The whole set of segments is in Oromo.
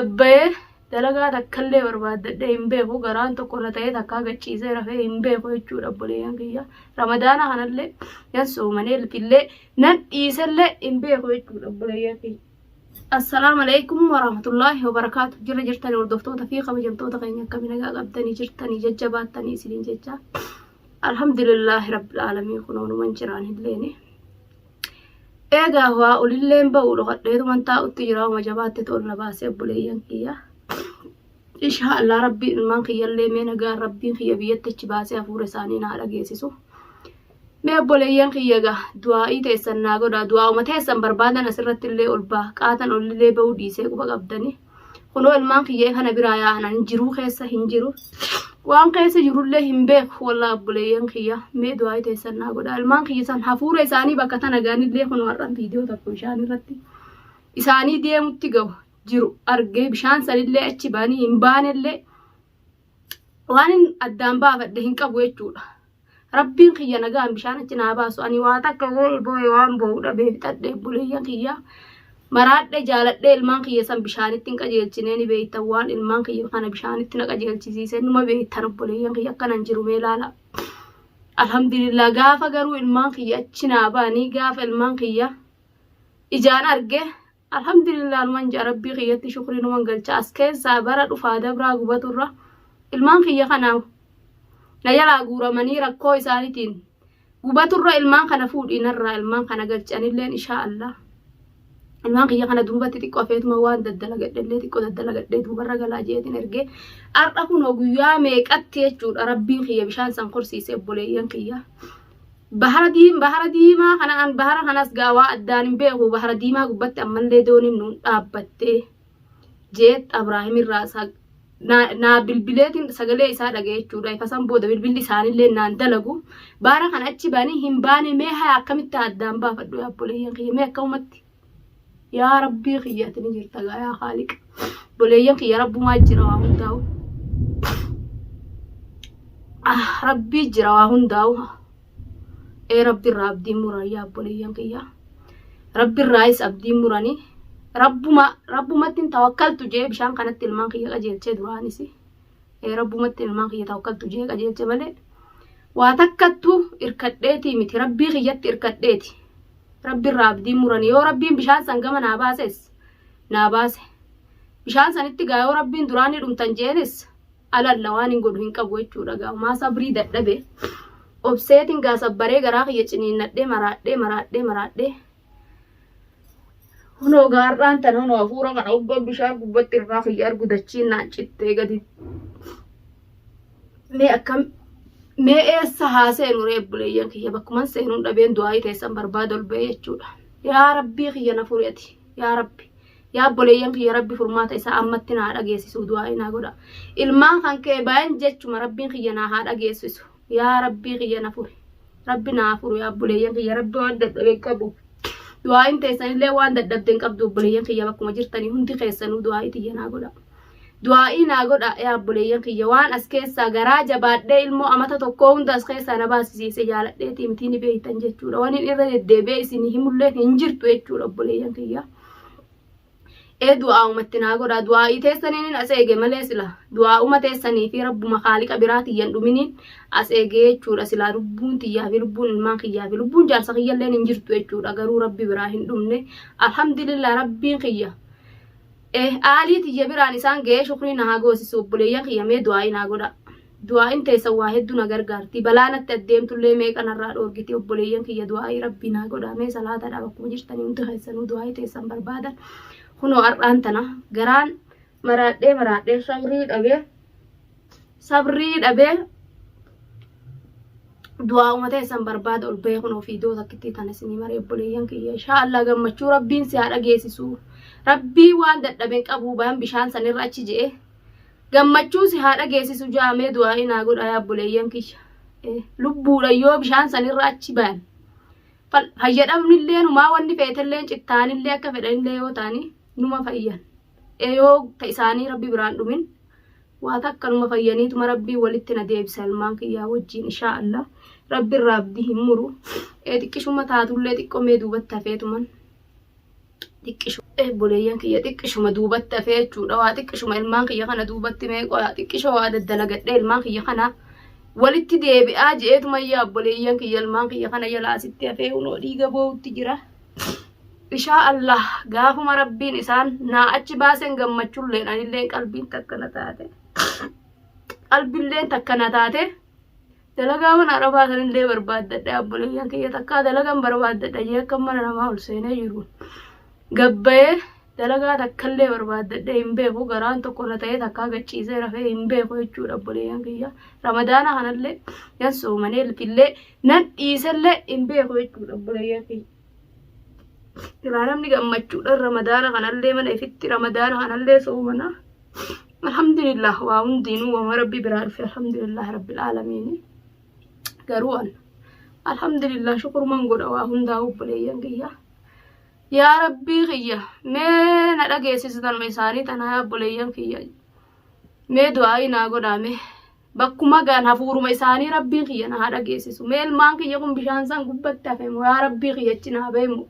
Gabbayee dalagaa takkallee barbaaddadhee hin beeku garaan tokko na ta'ee takkaa gachiisee rafee hin beeku jechuudha obboleeyyan kiyya. Ramadaana kanallee nan soomanee illee nan dhiisellee hin beeku jechuudha obboleeyyan kiyya. Assalaamu alaikum warahmatullaahi wabarakaatu. Jirra jirtanii hordoftoota fi kabajamtoota keenya akkamii nagaa qabdanii jirtanii jajjabaattanii isiniin jecha. Alhamdulillaahi rabbil aalamiin kunoo numan jiraan hilleeni. Eegaa waa olilleen ba'u dhokadheetuman taa'utti jira uma jabaatti tol na baasee obboleeyyan kiyya. Inshaa Allah rabbiin ilmaan kiyyallee mee nagaan rabbiin kiyya biyyatti achi baasee hafuura isaanii naa dhageessisu. Mee obboleeyyan kiyya gaa du'aa'ii teessan naa godhaa du'aa'uma teessan barbaadan asirratti illee ol ba'a qaatan olillee ba'uu dhiisee quba qabdanii. Kunoo ilmaan kiyya kana biraa yaa'an ani jiruu keessa hin jiru. Waan keessa jirullee hin beeku wallaa obboleeyyan kiyya mee du'aa'ii teessan naa godhaa ilmaan kiyya san hafuura isaanii bakka tana ga'anillee kunoo har'an viidiyoo tokko bishaan irratti isaanii deemutti gahu jiru argee bishaan sanillee achi ba'anii hin baanellee waan hin addaan baafadhe hin qabu jechuudha. Rabbiin kiyya nagaan bishaan achi naa baasu ani waa takka boo'e boo'e waan boo'u dhabee fixadhe obboleeyyan kiyya maraadhe jaaladhee ilmaan kiyya san bishaanitti hin qajeelchinee ni beektan waan ilmaan kiyya kana bishaanitti na qajeelchisiise numa beektan obboleeyyan kiyya akkanan jiru mee ilaala. Alhamdulillah gaafa garuu ilmaan kiyya achi naa ba'anii gaafa ilmaan kiyya ijaan arge Alhamdulillah numan ja'a rabbii kiyyatti shukrii numan galcha as keessaa bara dhufaa dabraa gubaturra ilmaan kiyya kana na jalaa guuramanii rakkoo isaaniitiin gubaturra ilmaan kana fuudhii narraa ilmaan kana galchi anilleen ishaa Allah ilmaan kiyya kana duubatti xiqqoo afeetuma waan daddalagadhellee xiqqoo daddalagadhee duubarra galaa jeetiin ergee har'a kunoo guyyaa meeqatti jechuudha rabbiin kiyya bishaan san korsiise obboleeyyan kiyya. Bahara diim bahara diimaa kana an bahara kanas gaa waa addaan hin beeku bahara diimaa gubbatti ammallee dooniin nuun dhaabbattee jeet Abraahim irraa naa naa bilbileetiin sagalee isaa dhaga'e jechuudha ifa san booda bilbilli isaanillee naan dalagu bahara kana achi banii hin baane mee haya akkamitti addaan baafadhu yaa obboleeyyan kiyya mee akkamumatti yaa rabbii kiyya ati ni jirta gaa yaa haaliq obboleeyyan kiyya rabbumaa jira waa hundaa'u ah rabbii jira waa hundaa'u ee rabbi irraa abdiin muran yaa obboleeyyan kiyya rabbi irraayis abdiin muranii rabbuma rabbumatti hin tawakkaltu jee bishaan kanatti ilmaan kiyya qajeelchee duraanis ee rabbumatti ilmaan kiyya tawakkaltu jee qajeelche malee waa takkattu irkadheetii miti rabbii kiyyatti irkadheeti Rabbi irraa abdiin murani yoo rabbiin bishaan san gama naa baases naa baase bishaan sanitti gaa yoo rabbiin duraan ni dhumtan jeenis alalla waan hin godhu hin qabu jechuudha gaa maa sabrii dadhabe obseetiin gaa sabbaree garaa kiyya ciniinnadhee maraadhee maraadhee maraadhee hunoo gaarraan tana hunoo hafuura kana hoggan bishaan gubbatti ilmaa kiyya argu dachiin naan cittee gadi Mee akkam mee eessa haa seenu ree obboleeyyan kiyya bakkuman seenuun dhabeen du'aayii teessan barbaada ol ba'ee jechuudha. Yaa rabbii kiyya na furi ati yaa rabbi yaa obboleeyyan kiyya rabbi furmaata isaa ammatti naa dhageessisu du'aayii naa godha. Ilmaan kan kee bayan jechuma rabbiin kiyya naa haa dhageessisu yaa rabbii kiyya na furi. Rabbi naa furu yaa obboleeyyan kiyya rabbi waan dadhabe hin qabu. Du'aayiin teessanillee waan dadhabde hin qabdu obboleeyyan kiyya bakkuma jirtanii hundi keessanuu du'aayii tiyya naa godha. Du'aa'ii naa godha yaa obboleeyyan kiyya waan as keessaa garaa jabaadhee ilmoo amata tokkoo hunda as keessaa na baasisiise jaaladheetii mitii ni beektan jechuudha. Waan inni irra deddeebi'ee isin himullee hin jirtu jechuudha obboleeyyan kiyya. Ee du'aa'umatti naa godha du'aa'ii teessaniin as eege malee sila du'aa'uma teessanii fi rabbuma kaaliqa biraa tiyyan dhuminiin as eege jechuudha silaa lubbuun tiyyaa fi lubbuun ilmaan kiyyaa fi lubbuun jaarsa kiyyalleen hin jirtu jechuudha garuu rabbi biraa hin dhumne alhamdulillah rabbiin kiyya Eh aalii tiyya biraan isaan ga'ee shukrii na haa goosisu obboleeyyan kiyya mee du'aa'ii naa godhaa. Du'aa'iin teessan waa hedduu na gargaarti. Balaa natti addeemtullee meeqa narraa dhoorgiti obboleeyyan kiyya du'aa'ii rabbii naa godhaa mee salaataadha bakkuma jirtanii hundi keessanuu du'aa'ii teessan barbaadan. Kunoo har'aan tana garaan maraadhee maraadhee sabrii dhabee sabrii dhabee du'aa'uma teessan barbaada ol bahee kun ofii iddoo takkittii tana isinii maree obboleeyyan kiyya inshaa Allah gammachuu rabbiin si haa dhageessisu rabbii waan dadhaben qabu baan bishaan sanirra achi je'e gammachuu si haa dhageessisu jaamee du'aa'ii naa godhaa yaa obboleeyyan kiyya lubbuudha yoo bishaan sanirra achi bayan fayyadamnillee numaa wanni feetelleen cittaanillee akka fedhanillee yoo ta'anii numa fayyan yoo ta isaanii rabbi biraan dhumin Waa takka numa fayyaniituma rabbiin walitti na deebisa ilmaan kiyyaa wajjiin ishaa Allah rabbi irraa abdii hin muru ee xiqqishuma taatullee xiqqoo mee duubatti hafeetuman xiqqishu. Obboleeyyan kiyya xiqqishuma duubatti hafee jechuudha. Waa xiqqishuma ilmaan kiyya kana duubatti meeqa waa xiqqisha waa daddalagadhee ilmaan kiyya kana walitti deebi'aa je'eetuma yaa obboleeyyan kiyya ilmaan kiyya kana jalaa asitti hafee hunoo dhiiga boo'utti jira. Ishaa Allah gaafuma rabbiin isaan naa achi baaseen gammachulleen anilleen qalbiin takka na taate. Qalbilleen takka na taate. Dalagaa mana arabaa sanillee barbaaddadha obboleeyyan kiyya takkaa dalagan barbaaddadha jee akka mana namaa ol seenee jiru. Gabbayee dalagaa takkallee barbaaddadhee hin beeku garaan tokko na ta'ee takkaa gachiisee rafee hin beeku jechuudha obboleeyyan kiyya. Ramadaana kanallee nan soomanee illee nan dhiisellee hin beeku jechuudha obboleeyyan kiyya. Silaa namni gammachuudhaan ramadaana kanallee mana ifitti ramadaana kanallee soomana. Alhamdulillah waa hundiinuu wama rabbi biraa dhufe alhamdulillah rabbil aalamiini. Garuu an alhamdulillah shukuruman godha waa hundaa obboleeyyan kiyya. Yaa rabbii kiyya mee na dhageessisi tanuma isaanii tanaa yaa obboleeyyan kiyya. Mee du'aa'ii naa godhaa mee. Bakkuma gaan hafuuruma isaanii rabbiin kiyya na haa dhageessisu. Mee ilmaan kiyya kun bishaan san gubbatti hafe moo yaa rabbii kiyya achi naa bahe moo.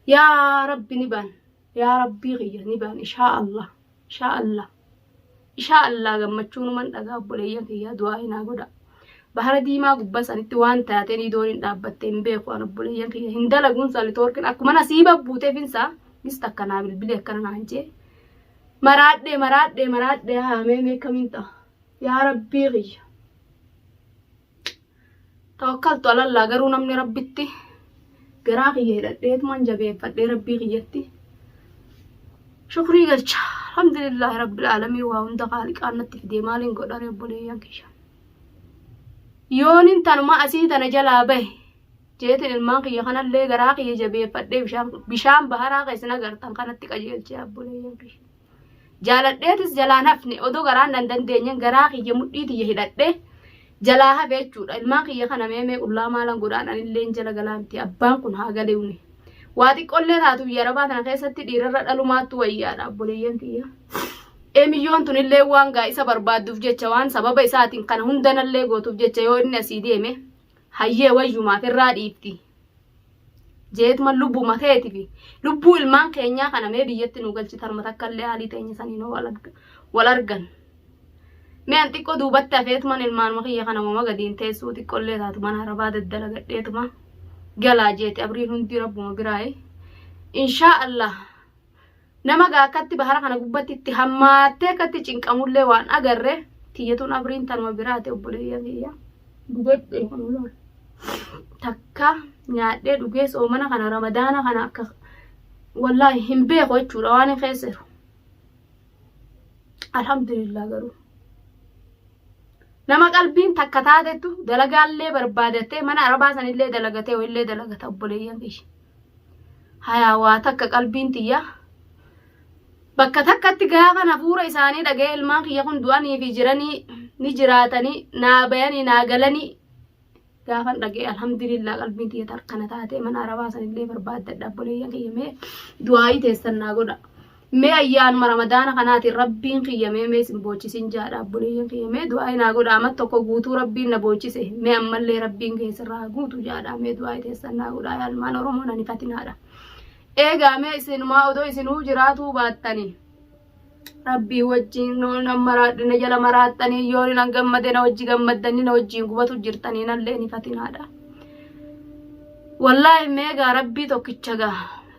Yaa rabbi ni baan. Yaa rabbii kiyya ni baan ishaa Allah. Ishaa Allah. Ishaa Allah gammachuunuman dhagaa obboleeyyan kiyya du'aa naa godha. Bahara diimaa gubbaa sanitti waan taateen idoon hin dhaabbatte hin beeku an obboleeyyan kiyya hin dalaguun sani toorkin akkuma nasiiba buuteefinsaa gis takka naa bilbilee akkana naan jee. Maraadhee maraadhee maraadhee haa mee mee kamiin ta'a yaa rabbii kiyya. Tawakkaltu alallaa garuu namni rabbitti garaa kiyya hidhadheetuman jabeeffadhee rabbii kiyyatti shukrii galcha. Alhamdulillaahi rabbil aalamiin waa hunda kaaliqaan natti fidee maaliin godhare obboleeyyan kiyya. Yoonin tanuma asii tana jalaa bahe jeetin ilmaan kiyya kanallee garaa kiyya jabeeffadhee bishaan bishaan baharaa keessa agartan kanatti qajeelchee obboleeyyan kiyya. Jaaladheetis jalaan hafne odoo garaan nan dandeenyen garaa kiyya mudhii tiyya hidhadhee jalaa hafe jechuudha. Ilmaan kiyya kana mee mee qullaa maalan godhaan anilleen jala galaa miti abbaan kun haa galeewni. Waa xiqqollee taatu biyya arabaa tana keessatti dhiirarra dhalumaattu wayyaadha obboleeyyan kiyya. Emiyyoon tunillee waan gaa'isa barbaadduuf jecha waan sababa isaatiin kana hundanallee gootuuf jecha yoo inni asii deeme hayyee wayyumaaf irraa dhiifti. Jeetuma lubbuma keetifi lubbuu ilmaan keenyaa kana mee biyyatti nu galchi tarma takka illee haalii teenya saniin wal argan. Mee an xiqqoo duubatti hafeetuman ilmaanuma kiyya kana mama gadiin teessuu xiqqollee taatu mana arabaa daddalagadheetuma galaa jeeti abriin hundi rabbuma biraayi. Inshaa Allah nama gaa akkatti bahara kana gubbatti itti hammaattee akkatti cinqamullee waan agarre tiyyatuun abriin tanuma biraate obboleeyyan kiyya. Gubadhe kun takka nyaadhee dhugee soomana kana ramadaana kana akka wallaahi hin beeku jechuudha waan hin keessa jiru. Alhamdulillah garuu. Nama qalbiin takka taatettu dalagaallee barbaadattee mana arabaa sanillee dalagatee wayillee dalagata obboleeyyan kiyya. Hayaa waa takka qalbiin tiyya bakka takkatti gaafan hafuura isaanii dhaga'ee ilmaan kiyya kun du'anii fi jiranii ni jiraatanii naa bayanii naa galanii gaafan dhaga'e alhamdulillah qalbiin tiyya tarkana taatee mana arabaa sanillee barbaaddadha obboleeyyan kiyya mee du'aayii teessan naa godha. Mee ayyaanuma ramadaana kanaatiin rabbiin kiyya mee mee isin boochisin jaadha obboleeyyan kiyya mee du'aayii naa godha amma tokko guutuu rabbiin na boochise mee ammallee rabbiin keessarraa guutu jaadha mee du'aayii teessan naa godha yaa ilmaan oromoo nan ifatinaadha. Eegaa mee isinumaa odoo isinuu jiraatuu baattanii rabbii wajjin nan maraadhe na jala maraattanii yoo nan gammade na wajji gammaddanii na wajjiin gubatu jirtanii nallee ni fatinaadha. Wallaahi meegaa rabbii tokkicha gaa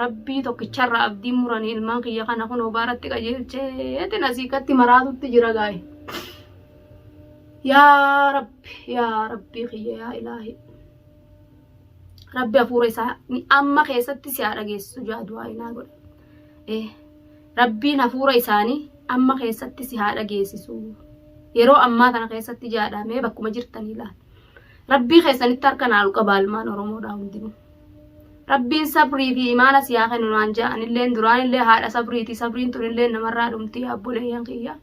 rabbii tokkicharra abdii muranii ilmaan kiyya kana kun obaaratti qajeelcheetin asii katti maraatutti jira gaayi. Yaa rabbi yaa rabbii kiyya yaa ilaahi. Rabbi hafuura isaa amma keessatti si haa dhageessisu jaa du'aa inaa godha. Eh, Rabbiin hafuura isaanii amma keessatti si haa dhageessisu. Yeroo ammaa kana keessatti jaadha mee bakkuma jirtanii laal. Rabbii keessanitti harka naa ol qabaa ilmaan Oromoodhaa hundinuu. Rabbiin sabrii fi imaana si haa kennu naan jaa anilleen duraanillee haadha sabriiti sabriin tunillee namarraa dhumti yaa obboleeyyan kiyya.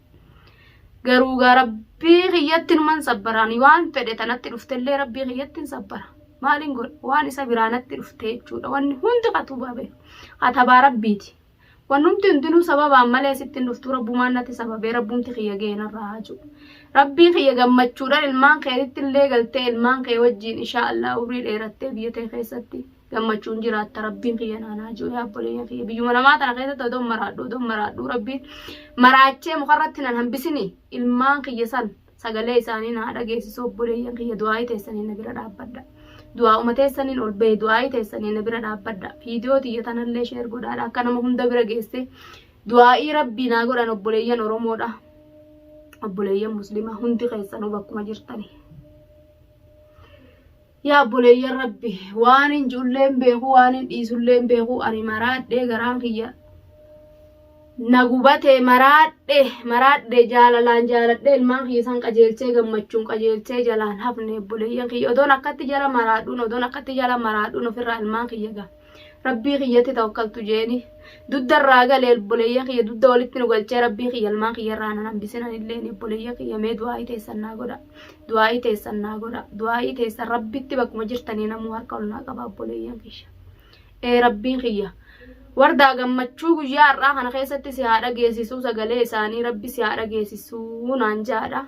Garuu gaa rabbii kiyyatti numan sabbara ani waan fedhe tanatti dhuftellee rabbii kiyyatti hin sabbara. Maaliin godha waan isa biraa natti dhufte jechuudha wanni hundi katuu babe katabaa rabbiiti. Wannumti hundinuu sababaan malee sitti hin dhuftuu rabbumaan natti sababee rabbumti kiyya ga'e narraa haa jiru. Rabbii kiyya gammachuudhaan ilmaan keetitti illee galtee ilmaan kee wajjiin inshaa Allah umrii dheerattee biyya tee keessatti. Gammachuun jiraatta rabbiin kiyya naan haa ji'u yaa obboleeyyan kiyya biyyuma namaa tana keessatti odoon maraadhu odoon maraadhu rabbiin maraachee mukarratti nan hambisini ilmaan kiyya san sagalee isaanii naa dhageessisu obboleeyyan kiyya du'aayii teessanii na bira dhaabbadha. Du'aa'uma teessaniin ol bahe du'aayii teessanii na bira dhaabbadha. Viidiyoo tiyya tanallee sheer godhaadha akka nama hunda bira geesse du'aa'ii rabbii naa godhan obboleeyyan Oromoodha. Obboleeyyan Muslimaa hundi keessanuu bakkuma jirtanii. Yaa obboleeyyan rabbi waan hin ji'ullee hin beeku waan hin dhiisullee hin beeku ani maraadhee garaan kiyya na gubate maraadhe maraadhe jaalalaan jaaladhe ilmaan kiyya san qajeelchee gammachuun qajeelchee jalaan hafne obboleeyyan kiyya odoon akkatti jala maraadhuun odoon akkatti jala maraadhuun ofirraa ilmaan kiyya gaa Rabbii kiyyatti tawakkaltu jeeni dudda irraa galee obboleeyyan kiyya dudda walitti nu galchee rabbii kiyya ilmaan kiyya irraa nan hambisin anilleen obboleeyyan kiyya mee du'aa'ii teessan naa godha du'aa'ii teessan naa godha du'aa'ii teessan rabbitti bakkuma jirtanii namuu harka ol naa qaba obboleeyyan kiyya ee rabbiin kiyya wardaa gammachuu guyyaa har'aa kana keessatti si haa dhageessisuu sagalee isaanii rabbi si haa dhageessisuu naan jaadha.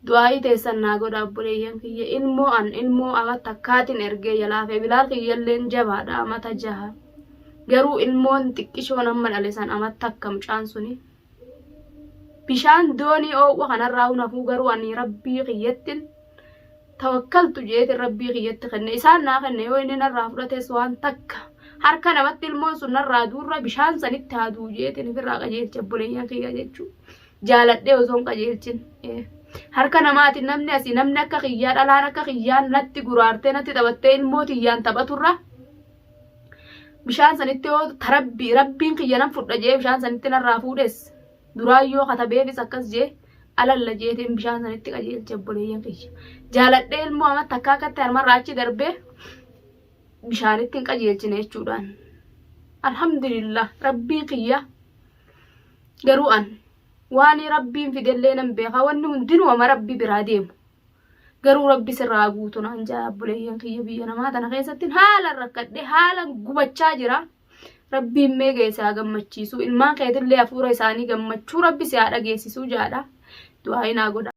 Du'aa'ii teessan naa godhaa obboleeyyan kiyya ilmoo an ilmoo ama takkaatin ergee jalaa hafe bilaal kiyyalleen jabaadha amata jaha garuu ilmoon xiqqishoon amma dhale san ama takka mucaan suni bishaan doonii oowwa kanarraa hunafuu garuu ani rabbii kiyyattin tawakkaltu jeetin rabbii kiyyatti kenne isaan naa kenne yoo inni narraa fudhates waan takka harka namatti ilmoon sun narraa duurra bishaan sanitti haa du'u jeetin ofirraa qajeelche obboleeyyan kiyya jechuu jaaladhee osoo hin qajeelchin. Harka namaatiin namni asii namni akka kiyyaa dhalaan akka kiyyaan natti guraartee natti taphattee ilmoo tiyyaan taphaturra bishaan sanitti yoo tarabbii rabbiin kiyya nan fudha jee bishaan sanitti narraa fuudhes duraan yoo katabeefis akkas jee alalla jeetiin bishaan sanitti qajeelche obboleeyyan kiyya. Jaaladhee ilmoo amatti akka akkatti harmarraa achi darbee bishaanitti hin qajeelchine jechuudhaan. Alhamdulillah rabbiin kiyya Garuu an waan rabbiin fidellee nan beeka wanni hundinuu ama rabbi biraa deemu. Garuu rabbi sirraa guutu naan jaa obboleeyyan kiyya biyya namaa tana keessatti haalan rakkadhe haalan gubachaa jira. Rabbiin mee ga'e si haa gammachiisu ilmaan keetillee hafuura isaanii gammachuu rabbi si haa dhageessisuu jaadha. Du'aayi naa godha.